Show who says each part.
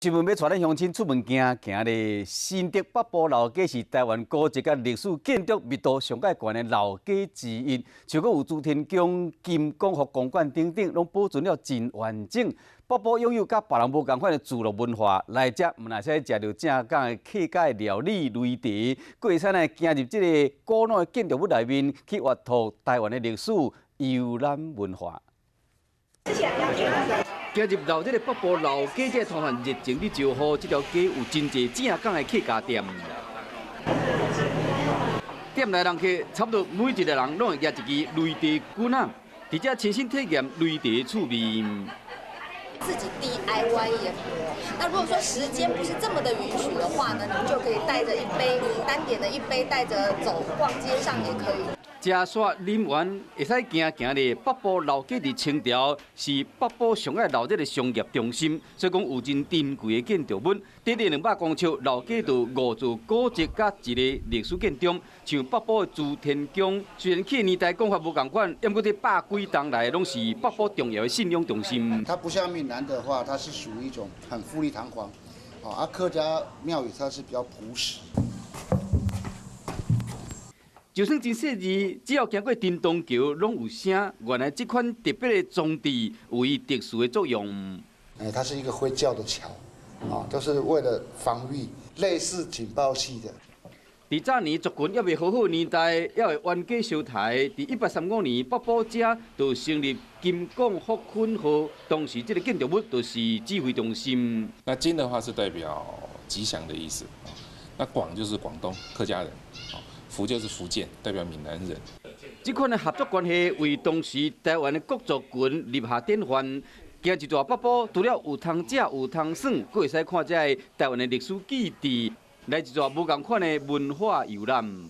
Speaker 1: 新聞欲帶咱鄉親出門行行咧，新竹北埔老街是台灣古蹟佮歷史建築密度上蓋懸的老街之一，像講有諸天宮、金廣福公館等等，攏保存了真完整。北埔擁有佮別人無仝款的聚落文化，來遮毋但會使食著正港的客家料理擂茶，閣會使來行入這个古老的建築物內面，去閱讀台灣的歷史、遊覽文化。行入到這个北埔老街，這个攤販熱情的招呼，這條街有真濟正港的客家店。店內人客差不多每一个人攏會舉一支擂茶棍仔，佇遮親身體驗擂茶的趣味。
Speaker 2: 自己 DIY 研磨。那如果說時間不是這麼的允許的話呢，你就可以帶着一杯單點的一杯，帶着走逛街上也可以。
Speaker 1: 食煞啉完，會使行行咧。北埔老街佇清朝是北埔上愛鬧熱的商業中心，所以講有真珍貴的建築物。短短200公尺，老街就五座古蹟佮一个歷史建築，像北埔的諸天宮，雖然起的年代講法無仝款，毋過這百幾冬來攏是北埔重要的信仰中心。
Speaker 3: 它不像閩南的話，它是屬於一種很富麗堂皇，啊，客家廟宇它是比較樸實。
Speaker 1: 就算真細膩，只要經過振東橋，攏有聲。原來這款特別的裝置有伊特殊的作用。
Speaker 3: 哎，它是一個會叫的橋，啊，都是為了防禦，類似警報器的。
Speaker 1: 佇早年族群猶未和好年代，猶會冤家相刣。佇1835年，北埔遮就成立金廣福坤號，當時這个建築物就是指揮中心。
Speaker 4: 那金的話是代表吉祥的意思，那廣就是廣東客家人。福就是福建，代表閩南人。
Speaker 1: 這款的合作關係為當時台灣的各族群立下典範。行一逝北埔，除了有通食、有通耍，閣會使看這个台灣的歷史記憶，來一逝無仝款的文化遊覽。